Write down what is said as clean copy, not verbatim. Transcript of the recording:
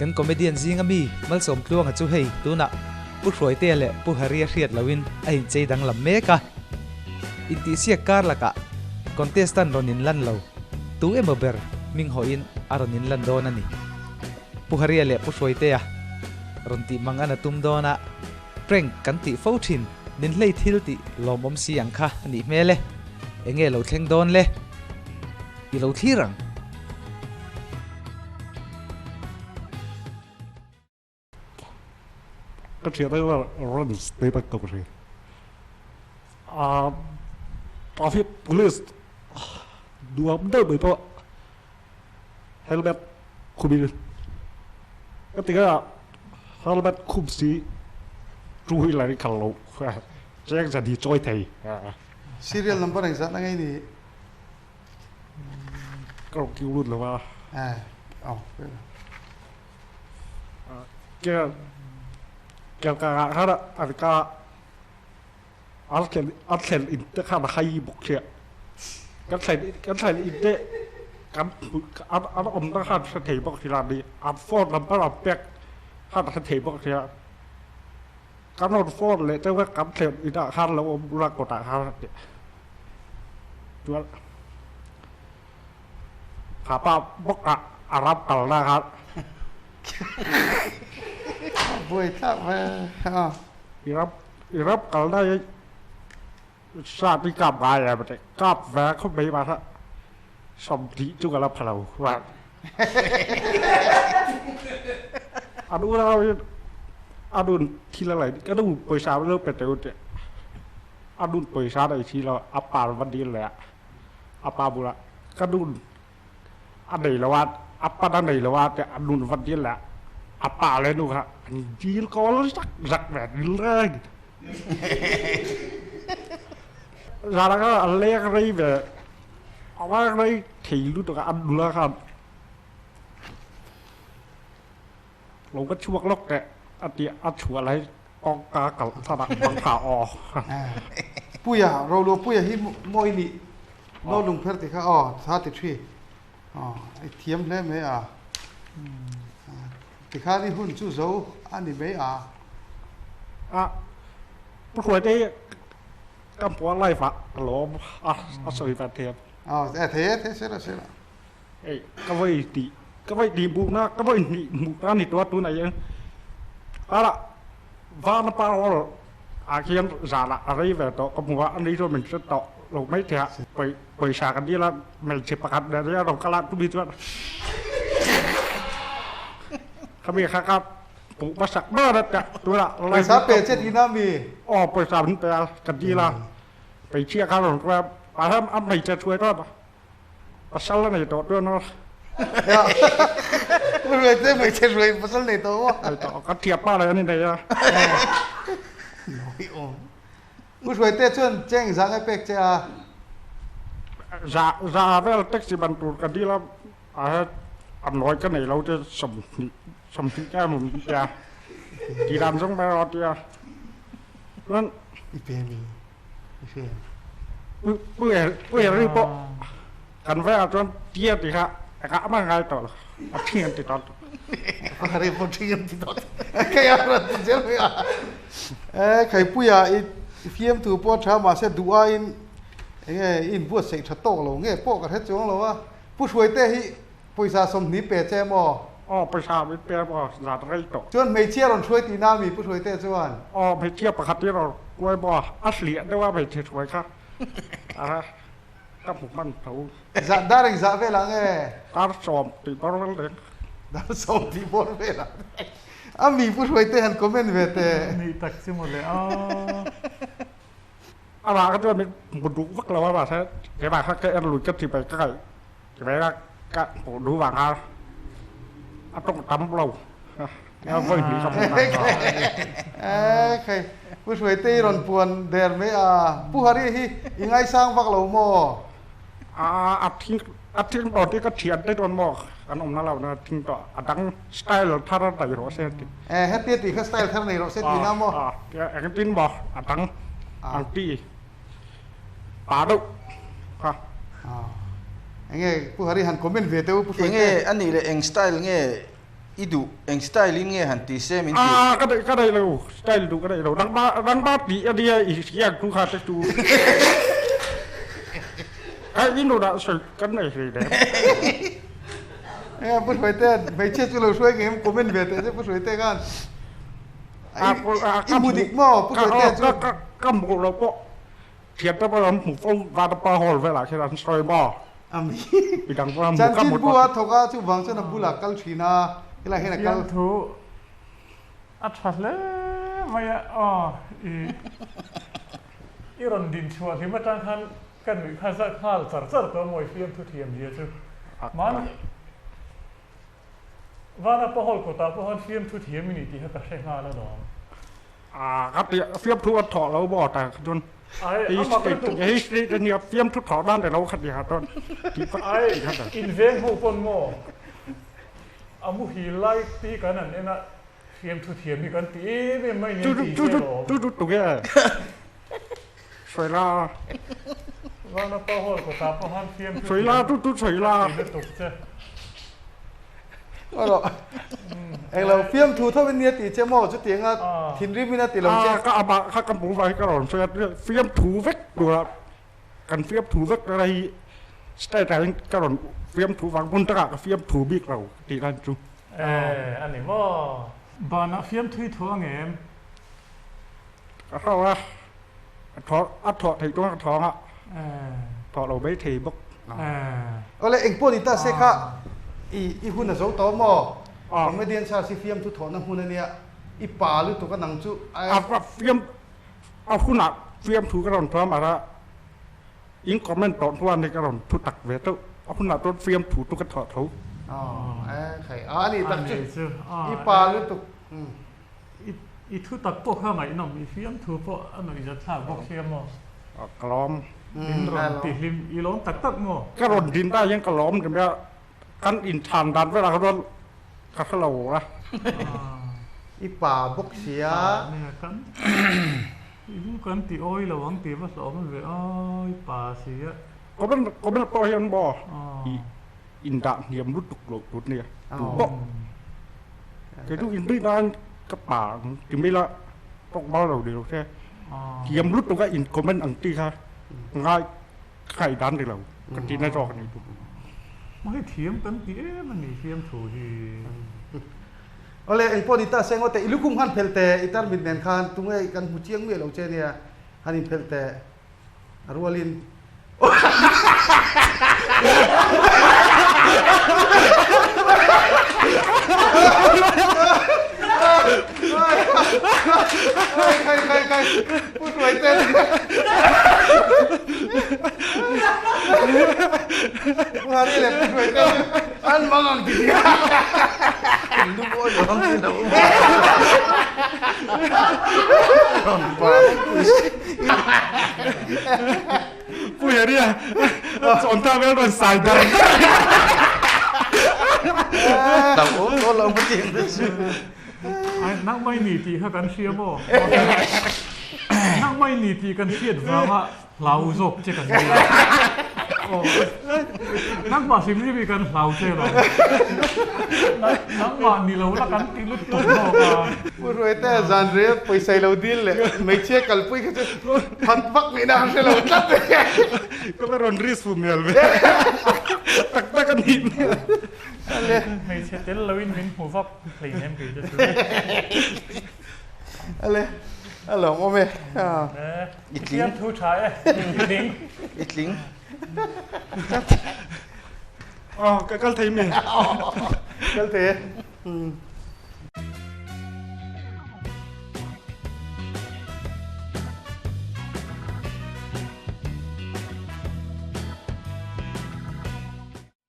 Kan comedian zinga mi Malsawmtluanga chu hei tunah Pu Hruaitea leh Pu Haria hriat loin a inchei danglam mek a. Intihsiak kar lakah contestant rawn inlan lo tu emaw ber hming hawhin a rawn inlan dawn a ni. Pu Haria leh Pu Hruaitea rawn tih mang an a tum dawn a, prank kan tih fo thin nin hlei thil tih lawmawm si ang kha a nih hmel e. Enge lo thleng dawn le? I lo thlir ang. Ka thian a rawn state a ka hre. A traffic police nuam deuh mai pawh helmet khum in ka ti a helmet khum si two wheeler in khalh loh cheng zan hi chawi thei. Serial number engzat a ngei ni? Ka rawn kiu lut lo a. Kelkangah khan an ka an thlen an thlen in te khan a hai bawk sia. Kan thlen kan thlen in te kan an an awmna khan hre thei bawk sia ni. An phone number an pek khan hre thei bawk sia. Kan rawn phone leh deuh a kan thlen inah khan lo awm ula kawtah khan a ti. Chuan Kha pa bawk ah a ram kalna kha. Buai thlak ve a. I ram i ram kalna hi sat i kap ngai em ati kap ve khawp mai mahse 20 chu ka la pha lo an unau in a nun thil a lei ka nu pawisa lo pe teu teh a nun pawisa nei si lo a pa va dil leh a. A pa bulah ka nun a nei lo a, a pan a nei lo a tiah a nun va dil leh a pa le nu kha an dil kawl zak zak ve dil reng. Zan ah khan a leng rei ve, a leng rei thei lutuk a, an nula khan lo ka chhuak lawk teh a ti a chhuah lai kawngka kalh than ah bang kha aw. Puia Roluah Puia hi mawi nih no lungpher ti kha aw tha ti thi aw i thiam hle mai a tikhan i hun chu zo a ni mai a. A Pu Hruaite hi ka hmu a live ah ka lawm a a sawi ve thiam. Aw e thei e thei sela sela. Hei ka vawi tih ka vawi tih hmuhna ka vawi hnih hmuhna a ni tawh a tunah hian karah vana power ah khian zanah a rei ve tawh ka hmu a ani chuan min hre tawh lo mai thei a pawisa ka dil a hmeichhe pakhat nen hian a rawn kal a chumi chuan khami kha ka hmuh hmasak ber a tia tunah pawisa pe che tihna ami aw pawisa min pe a ka dil a hmeichhia kha a rawn kal a a hmeichhe hruai tawp a. Pasal a nei tawh chuan a. Ruai te hmeichhe ruai pasal nei tawh maw? Nei tawh, ka thiapa leh an inei a. Nawi awm. Pu Hruaite chuan cheng za nge pek che a? Za, za vel taxi ban tur ka dil a, a a nawi ka nei lo te 20, 20 ka em awm tia. Ti dan zawng mai a tia. Chuan. I pe mi. Pu pawh kan vengah chuan tia ti kha engah mah ngai tawh lo a thing an ti tawh Hari pawh thing an ti tawh Kei a rawn ti zel mai a E Khaipuia i fiamtu pawh a tha mahse duh aiin enge i inbuatsaih tha tawk lo nge pawh ka hre chuang lo a Pu Hruaite hi Pawisa 20 pe che maw? Aw, pawisa min pe maw? Zan rei tawh. Chuan hmeichhia rawn hruai tihna ami Pu Hruaite chuan? Aw, hmeichhia pakhat hi rawn kuai maw? A hliah deuh a hmeichhe hruai kha. A, ka hmu hman tho. Zah, dar eng zah velah nge? Dar 10 tih bawr vel reng. Dar 10 tih bawr velah nge? Ami Pu Hruaite han comment ve teh. Nih tak chu mawle aw. Amah kha chuan min hmu duh vak lo a, mahse keimah kha ka en lui ka ti mai ka ngaih ti mai a, ka hmuh duh vang kha a tawng tam lo a vawi hnih ka hmu na. E khai Pu Hruaite i rawn puan der mai a, Pu Hari hi i ngaisang vak lo maw? A a thing a thing tawh te ka thian te chuan maw kan awmna lo na thing tawh a dang style thar nei rawh se ti. E hetia tih kha style thar nei rawh se tihna maw? A engtin maw a dang ang ti pa deuh kha. Enge Pu Hari han comment ve teh u Pu Hruaite. Enge a nih leh eng style nge? I duh eng style in nge han ti se min ti. A ka daih ka daih lo style duh ka daih lo nangmah nangmah tih a nia i hriat thu kha te chu ka i nunah sawi kan nei hlei nem. Enge Pu Hruaite hmeichhia chu lo hruai ngei em comment ve teh che Pu Hruaite khan i hmu dik maw Pu Hruaite chu. Ka hmuh loh pawh Thiante pawh an hmu fo Vanapa Hall velah khian an sawi maw? A mi. Midang pawh an hmu ka hmu tawh. Chanchinbu a thawk a, chuvang chuan a bulah kal thin a, helai hian a kal. Fiamthu a tha hle mai a, aw i i rawn din chhuah hlim atang khan ka nuih kha zat nghal char char tawh mawi fiamthu thiam zia chu. Mahni Vanapa Hall kawtah pawh khan fiamthu thiam i ni tih kha ka hre nghal alawm. A ka ti fiamthu a thawh lo maw ta kha chuan hei state a nia fiamthu thawh nan ilo kha nia chuan tih vak tih kha ta. Inveng ho pawn maw a muhil lai pi kan an en a fiamthu thiam hi kan ti em em mai nen tih te alawm. Chu chu tunge Sawi la. Vanapa Hall kawtah pawh khan fiamthu thiam. Sawi la chu chu sawi la. Ti lutuk che. Rawh. Englo fiamthu tho in nia tih che maw chutianga thinrim in a ti lo che. Ka amah kha ka hmuh vang hi ka rawn sawi a, fiamthu vek tura kan fiamthu vek tura hi state ah hian ka rawn fiamthu vang hmun takah ka fiamthu bik lo tih lan chu. E a ni maw? Banah fiamthu i thaw ang em? Ka hro a, a thaw a thawh theih chuan ka thawng a, thawh lo mai thei bawk. Awle engpawh ni ta se kha i i hun a zo tawh maw? Comedian Search hi fiamthu thawhna hmun a nia, i pa lutuk a nang chu a. A fiam a hunah fiamthu ka rawn thawm a, in comment tawh hnuan hi ka rawn thu tak ve teuh, a hunah chuan fiamthu chu ka thawh tho. Aw e khai a ni tak chu i pa lutuk. I thu tak pawh kha ngaihnawm, i fiamthu pawh a nuihzat thlak bawk sia maw? Ka lawm. In rawn ti hlim, i lawm tak tak maw? Ka rawn din ta hian ka lawm rim a, kan inchhan dan velah kha chuan ka hre lo a. I pa bawk sia. Nia kan i lu kan ti awi lo ang tih va hlawm ve aw, i pa sia. Comment comment pawh hian maw i indah hniam lutuk loh tur nia tu pawh. Kei chu inri nan ka pa ti mai la tawk bal lo ni lo se thiam lutuk a in comment ang chi kha ngai ka ngaih dan ni lo ka ti na zawk a ni chu. Mahni thiam kan ti em a ni thiam thu hi. Awle engpawh ni ta se ngawt teh i lukhum khan phelh teh i tarmit nen khan tunge kan hmu chiang miah lo che nia han in phelh teh. A rualin Khai khai khai Pu Hruai te Pu Hari leh Pu Hruai te an mang ang ti nia. Lu mawi lo ang ti lo. Rawn pa. Pu Harry-a chawn ta vel rawn sai dar dar. Hlauh awm dawn lo maw tih ang te chu. Ai nang mai ni tih kha kan hria maw? Nang mai ni tih kan hriat vanga hlau zawk che kan nia. Aw nangmah hrim hrim hi kan hlau che lo. Nangmah ni lo la kan ti lutuk zawk a. Pu Hruaite zan rel pawisa i lo dil leh hmeichhia kalpui kha chu phat vak ngaihna an hre lo tlat e. Ka va rawn risk fu mial ve. Tak tak a nih hmel. Hmeichhe tel loin min hmu vak hleinem kei te chu. Ale a lawm awm e. I tling. Thu tha e. I tling. I tling. Aw ka kal thei mi. Kal thei e.